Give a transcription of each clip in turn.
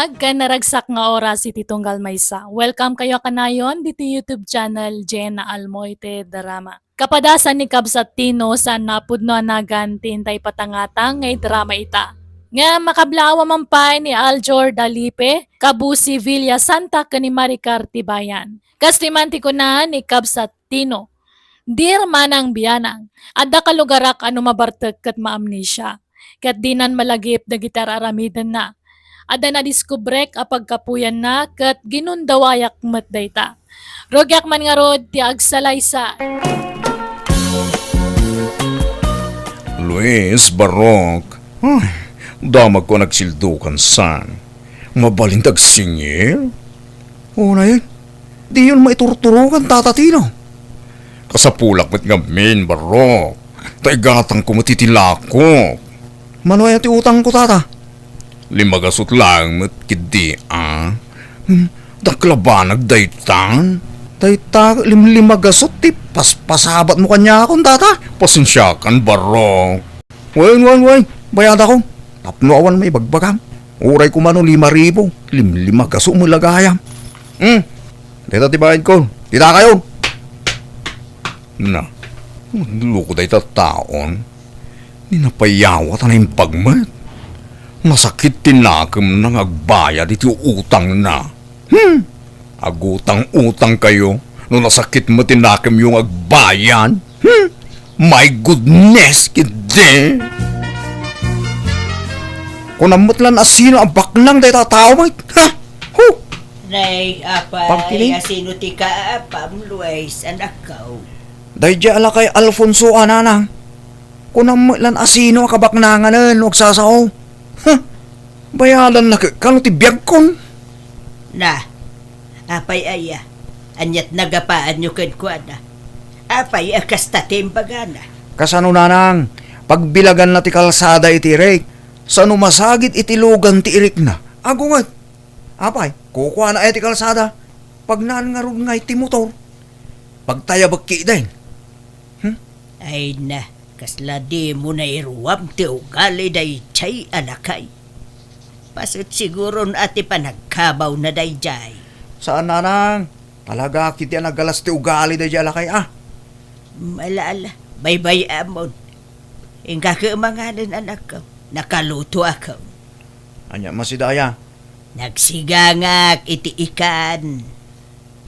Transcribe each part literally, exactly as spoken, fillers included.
Agka naragsak nga oras iti tunggal maysa. Welcome kayo kanayon diti YouTube channel Jenna Almoite Drama. Kapadasan ni Kabsat Tino saan napudno a nagan ti intay patangatang nga idrama ita. Nga makablaawa man pay ni Aljor Dalipe, Kabusi Villa Santa ken ni Maricar Tibayan. Kas ti man ti kuna ni Kabsat Tino, Dear Manang Bianang, adda kalugarak a no mabartek ket maamnesia, ket dinan malagip dagiti ar-aramidenna. Adda nadiskubrek a pagkapuyanna ket ginundawayak met dayta. Rugiak man ngarud ti agsalaysay. Luis, Barok, ay, damagko a nagsildukan san. Mabalin ti agsingir? Unayen, diyon maiturturokan, Tata Tino. Kasapulak met ngamin, Barok. Ta igatangko met iti lakok. Mano aya ti utangko, Tata? Lima gasut laeng met ketdi, a. Hmm, dakkel a banag daytan. Dayta, lim-, lima gasut ti paspasabatmo kaniakon, Tata. Pasensiakan, Barok. Wen, wen, wen, bayadakon. Tapno awan maibagbagam. Uray koma no lima ribu, limlima gasut met la gayam. Hmm. Dayta ti bayadko. Kitakayo. Na, nagloko dayta taon. Ni napayawat a naimbag met. Nasakit ti nakemna nga agbayad iti utangna. Hmm. Agutang-utang kayo no nasakit met ti nakemyo nga agbayad. Hmm. My goodness, ketdi. Kunam met lan a sino a baknang dayta a tao met. Ha? Hu! Nay, apay, Pagtiling? Asino ti kaapam, Luis, anakko? Daydiay a lakay Alfonso a, nanang. Kunam met lan a sino a kabaknanganen no agsasao. Huh! Bayadanna ket kano ti biagkon. Na, apay aya? Aniat nagapaanyo kenkuana? Apay a kasta ti imbagana? Kasano, nanang? Pagbilaganna ti kalsada iti irik. Sano masagid iti lugan ti irikna? Agunget. Apay, kukuana aya ti kalsada? Pagnaan ngarud ngay ti motor? Pagtayabek ketdin. Hmm? Ay na, kasla dimo nairuam ti ugali daydiay a lakay. Paset siguron a ti panagkabawna daydiay. Saan, nanang. Talaga ketdi a nagalas ti ugali daydiay a lakay, a. Ala, ala, baybay-amon. Inka ket manganen, anakko. Nakalutoakon. Ania, masidaya? Nagsigangak iti ikan.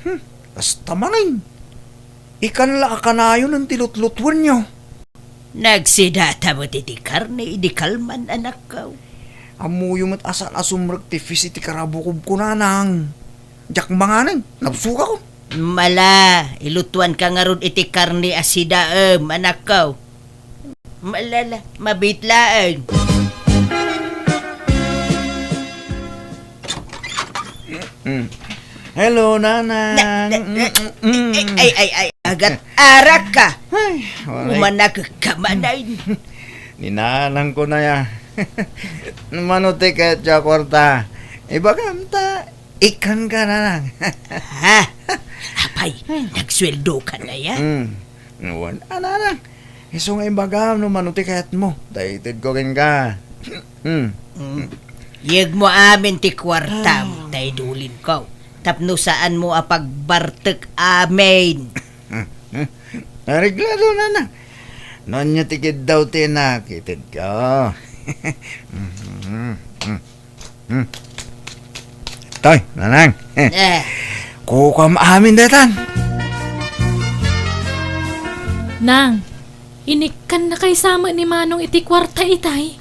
Hmm, kasta manen. Ikan la a kanayon ti lutlutuenyo. Nagsidata met iti karne idi kalman, anakko. Ammoyo met a saan a sumrek ti fish iti karabukobko, nanang. Diak manganen, nabsogakon. Mala, ilutuanka ngarud iti karne a sidaem, anakko. Malala, mabit laeng. Mm. Hello, nanang. Na, na, na, Mm, mm, mm. Ay, ay, ay, ay, agat arak ka. Ay, walay. Umanak ka manay. Ni nanang ko na ya. Mano ti ket ya kwarta? Ibagam ta, ikan ka, nanang. Ha? Apay, nagsueldo ka na ya? Mm. Wen, a, nanang. Isu nga imbagam no mano ti kayatmo. Daytedko kenka. Hmm. Mm. Yegmo amin ti kuartam, ah, ta idulinko. Tapno saanmo a pagbartek amin. Areglado, nanang. No ania ti kiddaw ti inak, itedko. Hmm. Toy, nanang. Eh. Kukuam amin daytan. Nang, inikkannakay sa met ni Manong iti kuarta itay?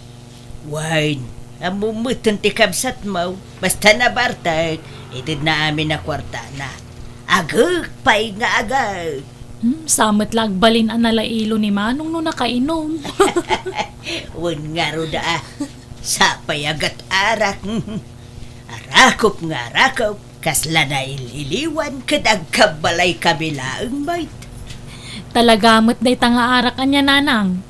Wen, ammom met ti kabsatmo. Basta nabartek, itedna amin a kuartana. Agek pay nga agek. Hmm, sa met la agbalin a nalailo ni Manong no nakainom. Wen ngarud a, sapay a gat-arak. Arakop nga arakop, kasla naililiwan ket agkabbalay kami laeng met. Talaga met dayta nga arak ania, nanang.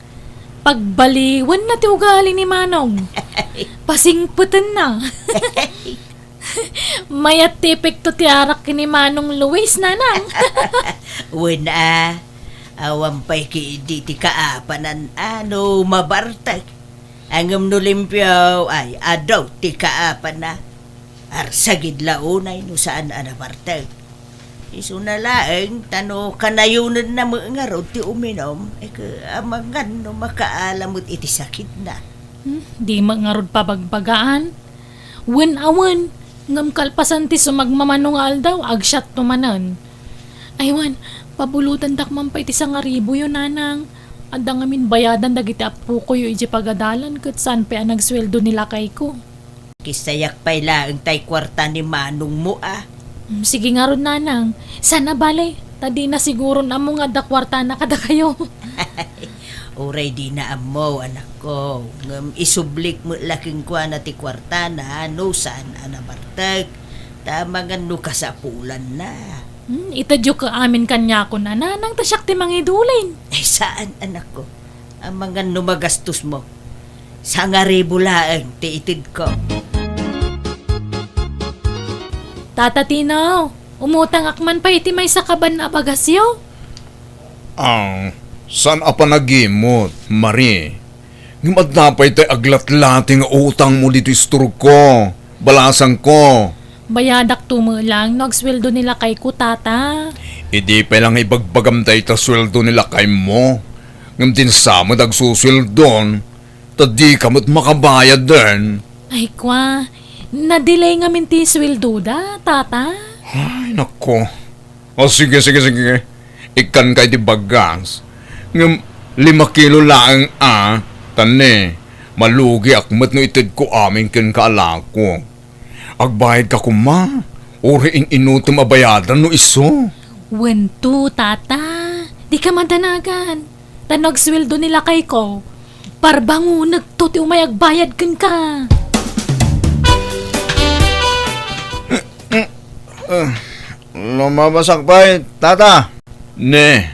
Pagbaliwenna ti ugali ni Manong. Pasingpetenna. Mayat ti epekto ti arak ken ni Manong Luis, nanang. Wen a, awan pay ketdi ti kaapanan a no mabartek. Ngem no limpio, ay, adu ti kaapanna. Arsagid la unay no saan a nabartek. Isuna laeng ta no kanayonenna met ngarud ti uminum, e, amangan no makaala met iti sakitna. Hmm, di met ngarud pabagbagaan. Wen a wen, ngem kalpasan ti sumagmamano nga aldaw, agsiatto manen. Ay wen, pabulotendak man pay ti sangaribuyo, nanang. Adda ngamin bayadan dagiti appokoyo idiay pagadalan ket saan pay a nagsueldo ni lakayko. Kisayak pay laeng tay kuarta ni manongmo a. Mm, sige ngarud, nanang. Saan a bale, ta dina siguron ammo nga adda kuartana kadakayo. Uray dina ammo, anakko. Ngem isublik met la kenkuana ti kuartana no saan a nabartek. Ta amangan no kasapulanna. Hmm, itedyo ket amin kaniakon a nanang ta siak ti mangidulin. Ay, saan, anakko. Amangan no magastosmo. Sangaribu laeng ti itedko. Tata Tino, umutangak man pay iti maysa kaban a bagasyo? Ah, saan a panagimot, Marie? Ngem adda pay tay aglatlati nga utangmo ditoy istorko, balasangko. Bayadakto met lang no agsueldo ni lakayko, tata. Idi pay lang ibagbagam dayta sueldo ni lakaymo, ngem dinsa met agsusueldon, ta dika met makabayaden. Ay, kua, na-delay ngamin ti sueldoda, tata. Ay, nako. O, sige, sige, sige. Ikkanka iti bagas. Ngem lima kilo laeng a, ta ne, malugiak met no itedko amin kenka a lako. Agbayadka koma, uray in-inutem a bayadan no isu. Wento, tata. Dika madanagan. Ta no agsueldo ni lakayko, parbangonekto ti umay agbayad kenka. Ah, lumabasak pay, tata. Ne,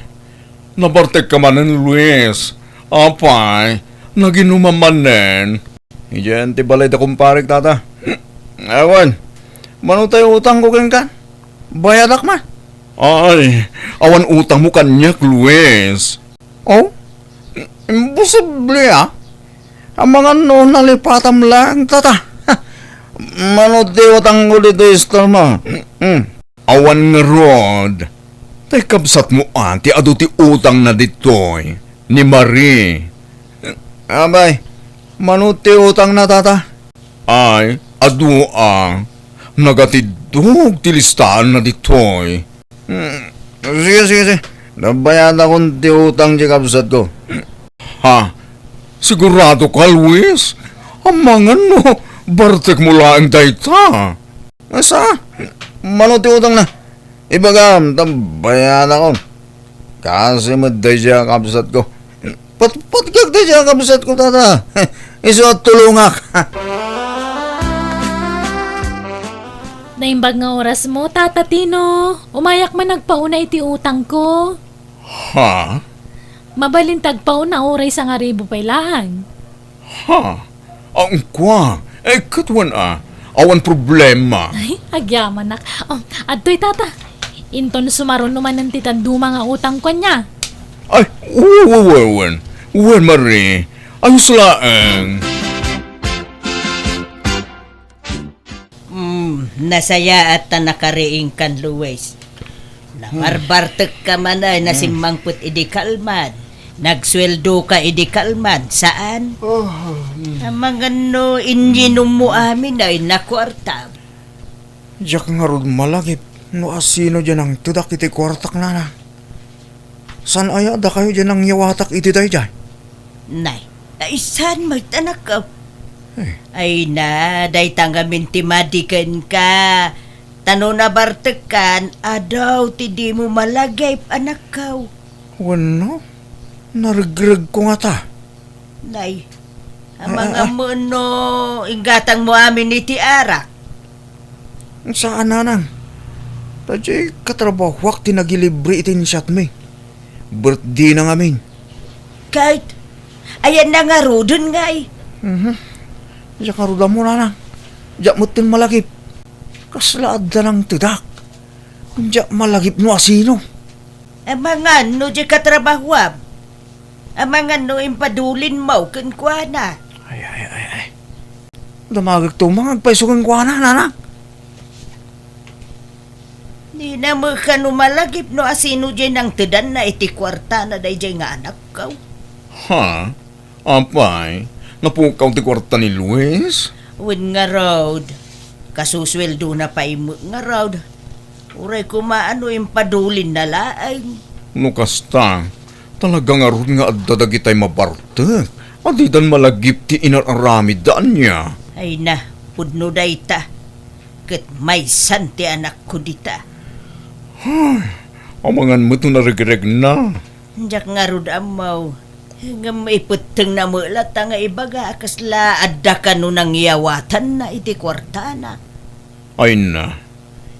nabartekka manen, Luis. Apay, naginumam manen. Idiay ti balay da kumparek, tata. Awan, mano tay utangko kenka? Bayadak man. Ay, awan utangmo kaniak, Luis. Oh? Imposible, ah. Amangan no nalipatam lang, tata. Mano ti utangko ditoy istormo? Hmm. Awan ngarud. Tay kabsatmo a ti adu ti utangna ditoy, ni Marie. Abay, mano ti utangna, tata? Ay, adu a. Nagatiddog ti listaanna ditoy. Hmm, sige, sige, sige. Nabayadakon ti utang ti kabsatko. Ha? Sigurado ka, Luis? Amangan no bartekmo laeng dayta. Asa? Mano ti utangna? Ibagam, ta bayadakon. Kasi met daydiay a kabsatko. Patpatkak daydiay a kabsatko, tata. Isu a tulongak. Naimbag nga orasmo, Tata Tino. Umayak man agpauna iti utangko. Ha? Mabalin ti agpauna uray sangaribu pay laeng. Ha? Ang kua? Eh, ket wen a. Awan problema. Ay, agyamanak. Oh, adtoy, tata. Inton sumaruno manen ti dadduma nga utangko ania. Ay, wen, wen, wen, wen. Wen, Marie. Ayos laeng. Hmm, nasayaat ta nakariingkan, Luis. Nabarbartek ka man ay, hmm, nasimmangpet idi kalman. Nagsueldo ka idi kalman, saan? Oh, hmm. Amangan no inyinum mo amin ay nakuarta. Diak ngarud malagip no asino diay nangtedak iti kuartak, nana. Saan aya dakayo diay nangyawatak iti daydiay? Nay, ay saan met, anakko? Eh. Ay na, dayta ngamin ti madi kenka. Ta no nabartekkan, adu ti dimo malagip, anakko. Wenno, naregregko ngata. Nay, ah, amangan mo no inggatang mo amin iti arak. Saan, nanang. Ta diay katrabahuak ti nagilibre iti insiatmi. Birthday na ngamin. Ket, ayan na ngaruden ngay. Mhm. Diak ngarud ammo, nanang. Diak metten malagip. Kasla adda nangtedak. Diak malagip no asino. Amangan no diay katrabahuam. Amangan no impadulin mo kenkuana. Ay, ay, ay, ay. Damagek to, mangagpayso kenkuana, nana. Dina met kano malagip no asino diay nangtedanna iti kuartana daydiay nga anakko. Ha? Apay, napukaw ti kuarta ni Luis? Wen ngarud, kasusueldona pay met ngarud. Uray koma no impadulinna laeng. No kasta, talaga ngarud nga adda dagitay mabartek a didan malagip ti inar-aramidda ania. Ay na, pudno dayta. Ket maysan ti anakko dita. Ay, amangan met no naregregna. Diak ngarud ammo. Ngem ipettengna met latta nga ibaga a kasla adda kano nangyawatanna iti kuartana. Ay na,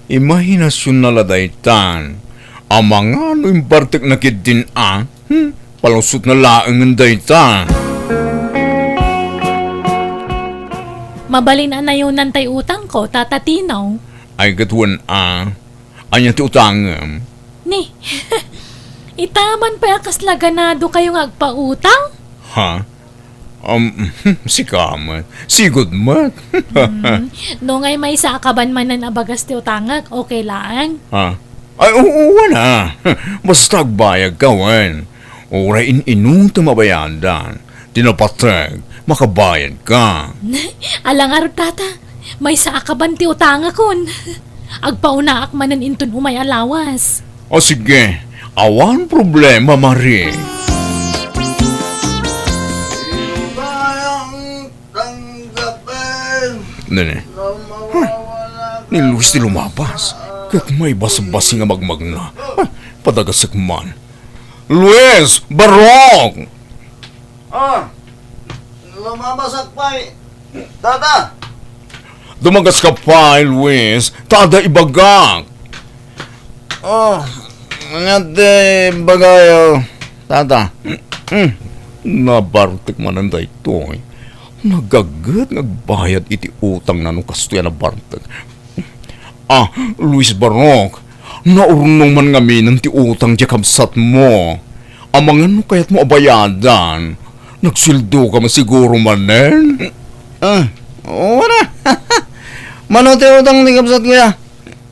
imahinasionna la daytan. Amangan no imbartekna ketdin a. Hmm, palusotna laengen dayta. Mabalin a nayonan tay utangko, Tata Tino. Ay, ket wen a. Ania ti utangem? Ni, ita man pay a kasla ganadokayo nga agpautang? Ha? Um, sika met. Sigud met. Hmm, no ngay maysa a kaban manen a bagas ti utangek, okay laeng? Ha? Ay, oo, wen a. Basta agbayadka, wen. Uray in-inutem a bayadan, ti napateg, makabayadka. Ala ngarud, Tata. Maysa a kaban ti utangakon. Agpaunaak manen inton umay a lawas. O sige, awan problema, Marie. Bayang tanggapin. Nene. Ni Luis ti lumabas. Ket maibasbasing a magmagna. Ay, padagasek man. Luis! Barok! Ah, lumabasak pay, Tata. Dumagaska pay, Luis, ta adda ibagak. Oh, ania ti ibagayo, Tata? Hmm, nabartek manen daytoy. Nagaget nga agbayad iti utangna no kastoy a nabartek. Ah, Luis Barok, naurnong man ngaminen ti utang diay kabsatmo. Amangan no kayatmo a bayadan, nagsueldoka met siguro manen? Ah, oo na. Mano ti utang ti kabsatko ya?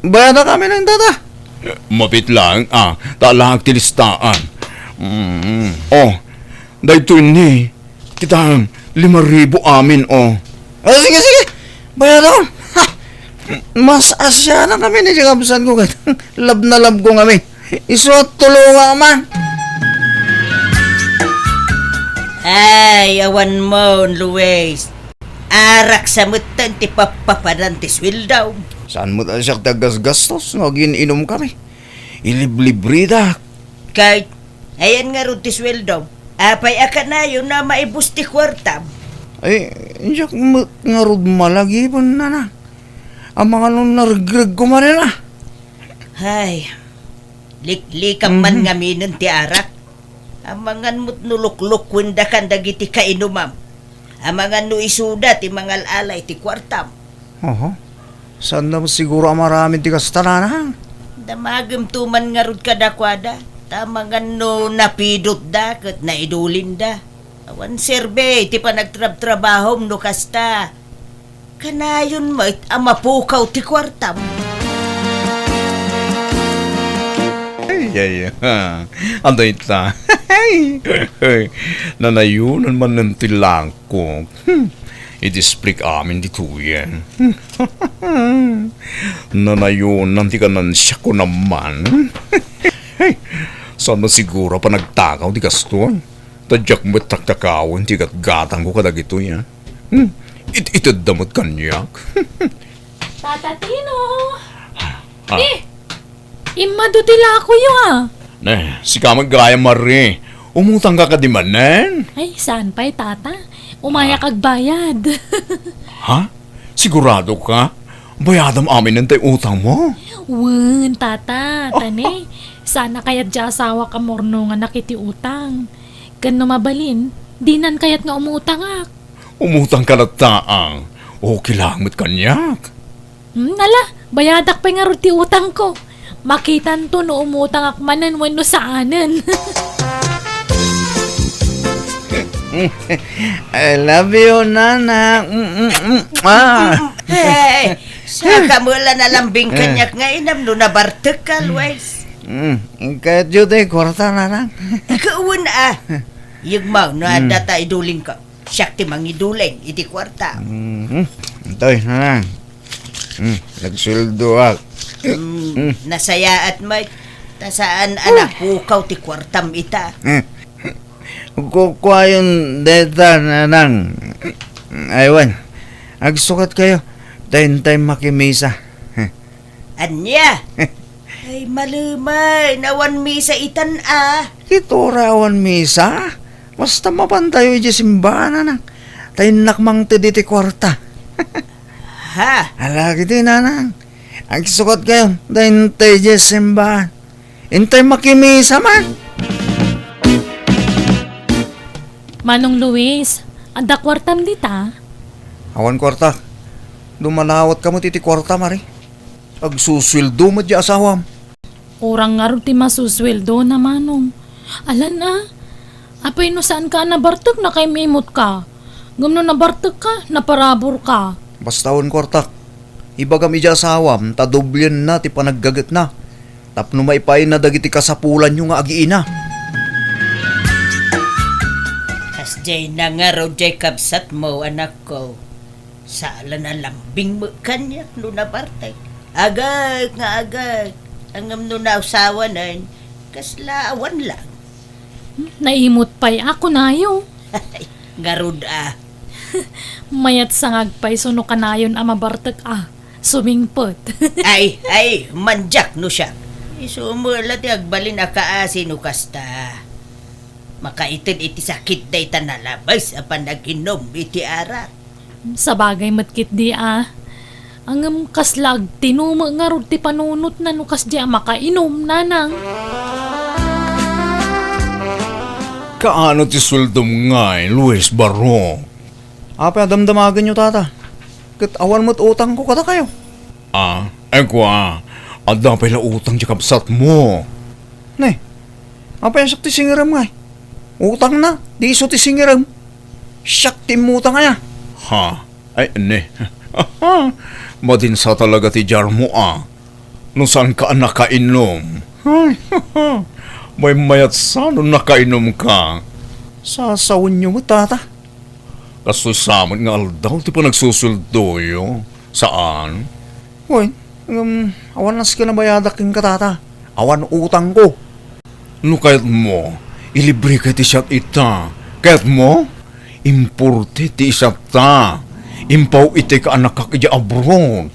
Bayadak amin ita, Tata. Mapit lang, ah, ta alaak ti listaan. Mm. Oh, daytoy ni, kitaem, lima ribu amin, oh. Ah, sige, sige. Bayadak. Ha! Mas asya na kami ni kabsatko ket love na love ko ngamin. Isu a tulongak man. Ay, awan mo, Luis. Arak sa metten ti pappapadan ti sueldo. Saan met a siak ti aggasgastos no agin-inum kami? Iliblibridak. Kay, ayan ngarud ti sueldo. Apay a kanayon a maibus ti kuartam? Ay, diak met ngarud malagipen, nana. Amangan no naregreg ko manen a. Hay, liklikam man Mhm. ngaminen ti arak. Amangan met no luklukuendakan dagiti kainumam. Amangan no isuda ti mangal-ala iti kuartam. Oho. Saanna met siguro a maaramid ti kasta, nanang? Damagemto man ngarud kadakuada. Ta amangan no napidotda ket naidulinda. Awan serbi ti panagtrabtrabahom no kasta. Kanayon met a mapukaw ti kuartam. Ay, ay, ha. Ano ita? Nanayonan manen ti langkok. Hmm. Iti split amin ditoyen. Nanayonan ti kanansiak ko naman. Saan man siguro a panagtakaw ti kastoy? Ta diak met taktakawen ti gatgatangko kadagitoy, a? Hmm, it-, itedda met kaniak. Tata Tino! Ah. Eh, immadu ti lakoyo, a. Ne, sika met gayam, Marie. Umutangka kadi manen? Ay, saan pay, Tata? Umayak Ah. agbayad. Ha? Sigurado ka? Bayadam aminen tay utangmo? Wen, Tata, ta ne, saan a kayat ti asawak a maurnonganak iti utang. Ken no mabalin, dinan kayat nga umutangak. Umutangka latta, a. Okay lang met kaniak. Hmm, ala, bayadak pay ngarud ti utangko. Makitanto no umutangak manen wenno saanen. I love you, Nana. Mm, mm, mm. Ah. Hey, Saka met la nalambing kaniak nga inam no nabartekka, Luis. Mm, kayatyo ti kuarta, nanang? Kawen a. Yegmaw no adda ta idulingko. Siak ti mangiduling iti kuarta. Mhm. Intoy, nanang. Mm, nagsueldoak. Mm, nasayaat met. Ta saan a napukaw ti kuartam ita. Kukuayon dayta, nanang. Ay, wen. Agsukatkayo. Ta intay makimisa. Ania? Ay, malemay, awan misa itan a. Ket uray awan misa, basta mapantayo idiay simbahan, nanang. Ta innak mangted iti kuarta. Ha? Ala, kiti, nanang. Agsukatkayo, ta intay idiay simbahan. Intay makimisa man. Manong Luis, adda kuartam dita? Awan kuarta. Dumanawatka met iti kuarta, Mari. Agsusueldo met ti asawam. Kurang ngarud ti masusueldona, Manong. Alan a, apay no saanka a nabartek, nakaim-imutka? Ngem no nabartekka, naparaburka. Basta awan kuartak. Ibagam idiay asawam ta doblienna ti panaggagetna tapno maipaayna dagiti kasapulanyo nga agiina. Kasdiay na ngarud diay kabsatmo, anakko. Saan a nalambing met kaniak no nabartek. Agek nga agek. Ngem no nausawanen, kasla awan lang. Naimut pay a kunayo. Ngarud a. Mayat sa nga agpayso no kanayon a mabartek a sumingpet. Ay, ay, mandiak no siak. Isu met la ti agbalin a kaasi no kasta. Makaited iti sakit dayta nalabes a panag-inum iti arak. Sabagay met ketdi a. Ngem kasla agtinumek ngarud ti panunotna no kasdi a makainum, nanang. Kaano ti sueldom ngay, Luis Barok? Apay a damdamagenyo, tata? Ket awan met utangko kadakayo. Ah, ay kua, adda pay la utang ti kabsatmo. Ne, apay a siak ti singirem ngay? Utangna, di isu ti singirem. Siak ti immutang aya. Ha? Ay, ne. Madinsa talaga ti diarmo a. No saanka a nakainum. Ay, maymayat sa no nakainumka. Sasawenyo met, tata. Kastoy sa met nga aldaw ti panagsusueldoyo. Saan? Wen, ngem awan nasken a bayadak kenka, tata. Awan utangko. No kayatmo, ilibreka ti siat ita. Kayatmo? Imported ti isiatta. Impaw-itek a annakak idiay abroad.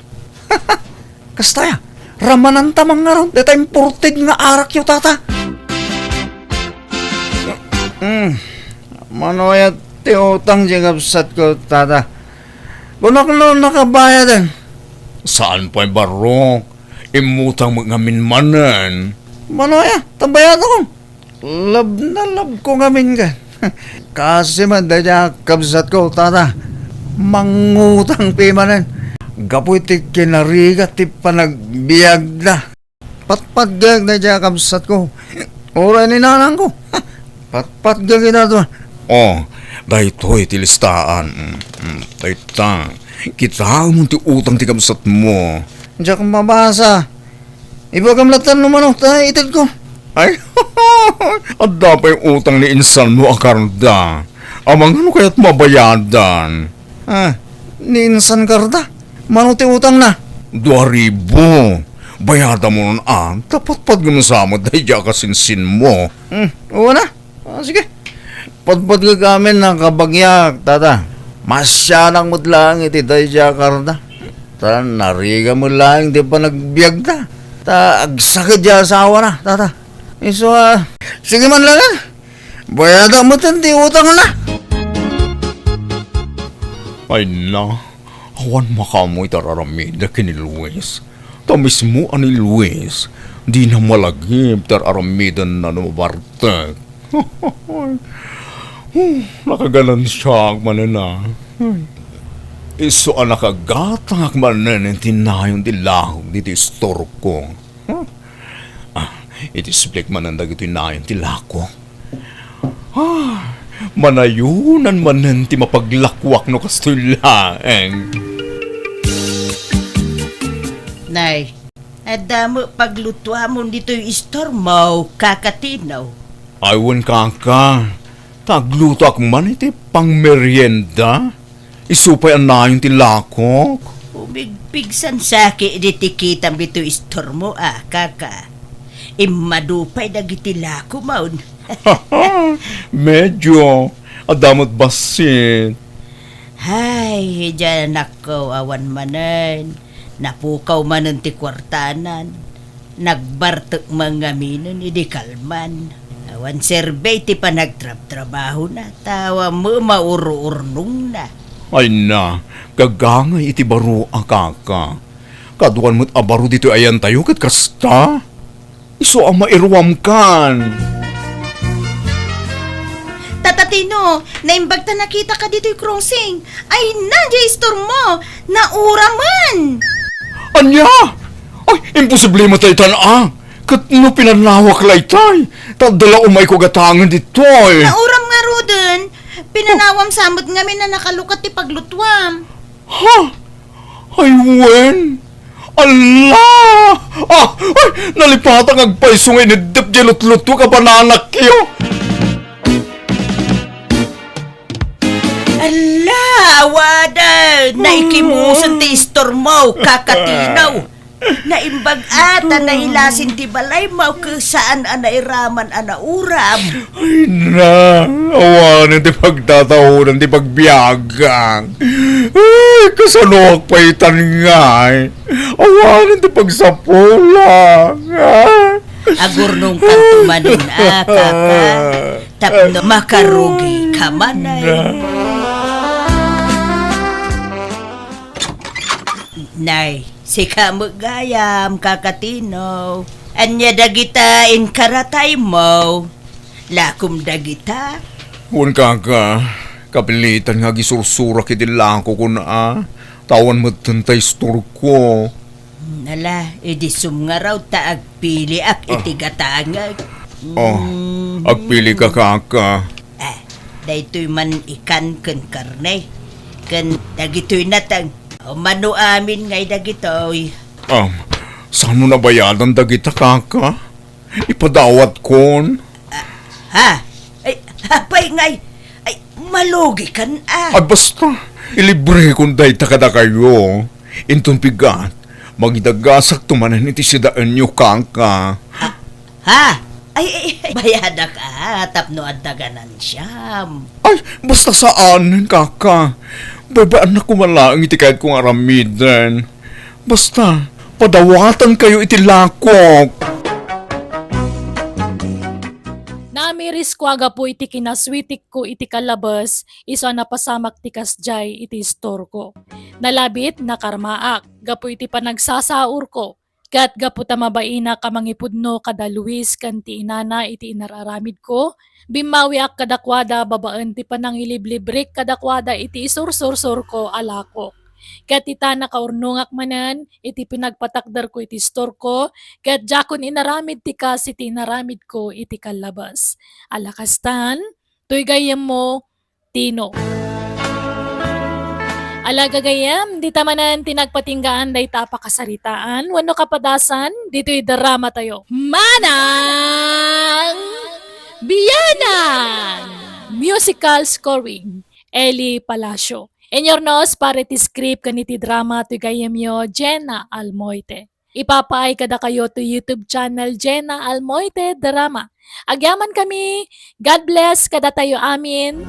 Kasta aya, ramananta man ngarud dayta imported nga arakyo, tata. Mm, mano aya ti utang ti kabsatko, tata? Kunak no nakabayaden. Saan pay, Barok? Immutang met ngamin manen. Mano aya, ta bayadakon. Love na love ko ngamin ken. Kasi man dayta a kabsatko, tata. Mangutang pay manen. Gapu iti kinarigat ti panagbiagda. Patpatgek dayta a kabsatko. Uray ni nanangko. Patpatgek ita. Oh, daytoy ti listaan. Mm, mm, dayta. Kitaem ti utang ti kabsatmo. Diak mabasa. Ibagam latta no mano ta itedko. Ay, adda pay utang ni insanmo a Carda. Amangan no kayatmo a bayadan. Ah, ni insan Carda? Mano ti utangna? Dua ribu. Bayadamon a, ta patpatgem sa met dayta a kasinsinmo. Hmm, wen a. Ah, sige. Patpatgek amin a kabagyak, tata. Masianak met laeng iti dayta a Carda. Ta narigat met laeng ti panagbiagda. Ta agsakit ti asawana, tata. Isu a, sige man laeng. Bayadak met ti utangna. Ay na, awan makaammo iti ar-aramidek ken ni Luis. Ta mismo a ni Luis, dina malagip ti ar-aramidenna no mabartek. Hmm, nakaganansiaak manen a. Hmm. Isu a nakagatangak manen iti nayon ti lahok ditoy istorko. Hmm. Ah, iti siblik manen dagitoy nayon ti lahokko. Ah, manayonan manen ti mapaglakoak no kastoy laeng. Nay, adda met paglutuamon ditoy istormo, Kaka Tino. Ay, wen, Kaka. Ta aglutoak man iti pangmerienda. Isu pay a nayon ti lakok. Umigpigsan saki diti kitam ditoy istormo, a, Kaka. Immadu pay dagiti lakomon. Medyo. Adda met bassit. Hay, idiay anakko, awan manen. Napukaw manen ti kuartanan. Nagbartek man ngaminen idi kalman. Awan serbi ti panagtrabtrabahona, ta awan met maururnongna. Ay na, gagangay iti baro a, Kaka. Kaduan met a baro ditoy ayantayo ket kasta. Isu a mairuamkan. Tata Tino, naimbag ta nakitaka ditoy crossing. Ay na, diay istormo. Nauramen. Ania? Ay, imposible met daytan a. Ket no pinanawak laytay, ta adda la umayko gatangen ditoy. Nauram ngaruden. Pinanawam sa met ngamin a nakalukat ti paglutuam. Ha? Ay, wen? Ala! Ah, ay, nalipatak nga agpayso nga ineddep diay lutlutuek a bananakyo. Ala, awanen! Naikimusen ti istormo, Kaka Tino. Naimbag a ta nailasin ti balaymo ket saan a nairaman a nauram. Ay na, awanen ti pagtataonan ti pagbiagak. Ay, kasanoak pay tan ngay? Awanen ti pagsapulak. Ah. Agurnongkanto manen a, Kaka, tapno makarugika manen. Nay, sika met gayam, Kaka Tino. Ania dagita inkarataymo? Lakom dagita? Wen, Kaka, kapilitan nga agisursurak iti lakokon a, ta awan metten ta istorko. Hmm, ala, idi sumngarud ta agpiliak iti gatangek. Oh, hmm. Agpilika, Kaka. Ah, daytoy man ikan ken karne, ken dagitoy nateng. O, mano amin ngay dagitoy. Um, saan mo nabayadan dagita, Kaka? Ipadawatkon. Ah, ha? Ay, apay ngay? Ay, malugikan a. Ay, basta, ilibrekon dayta kadakayo. Inton pigat, mangidagasakto manen iti sidaenyo, Kaka. Ah, ha? Ay, ay, ay, bayadak a, tapno adda ganansiyam. Ay, basta saanen, Kaka. Baybay-annak koma laeng iti kayatko nga aramiden. Basta, padawatankayo iti lakok. Naamirisko a gapu iti kinaswitikko iti kallabes, isu a napasamak ti kasdiay iti istorko. Nalabit, nakarmaak, gapu iti panagsasaurko. Ket gapu ta mabainak a mangipudno kada Luis ken ti inana iti inar-aramidko, bimmawiak kadakuada babaen ti panangiliblibrik kadakuada iti isursursurko a lakok. Ket ita, nakaurnongak manen iti pinagpatakderko iti istorko, ket diakon inaramid ti kas iti inaramidko iti kallabes. Ala kastan, toy gayyemmo, Tino. Ala gagayyem, dita manen ti nagpatinggaan dayta a pakasaritaan wenno kapadasan ditoy dramatayo. Manang Biyanan! Musical scoring, Eli Palacio. Inyurnos para iti script ken iti drama toy gayyemyo, Jenna Almoite. Ipapaay kadakayo to YouTube channel Jenna Almoite Drama. Agyamankami. God bless kadatayo amin.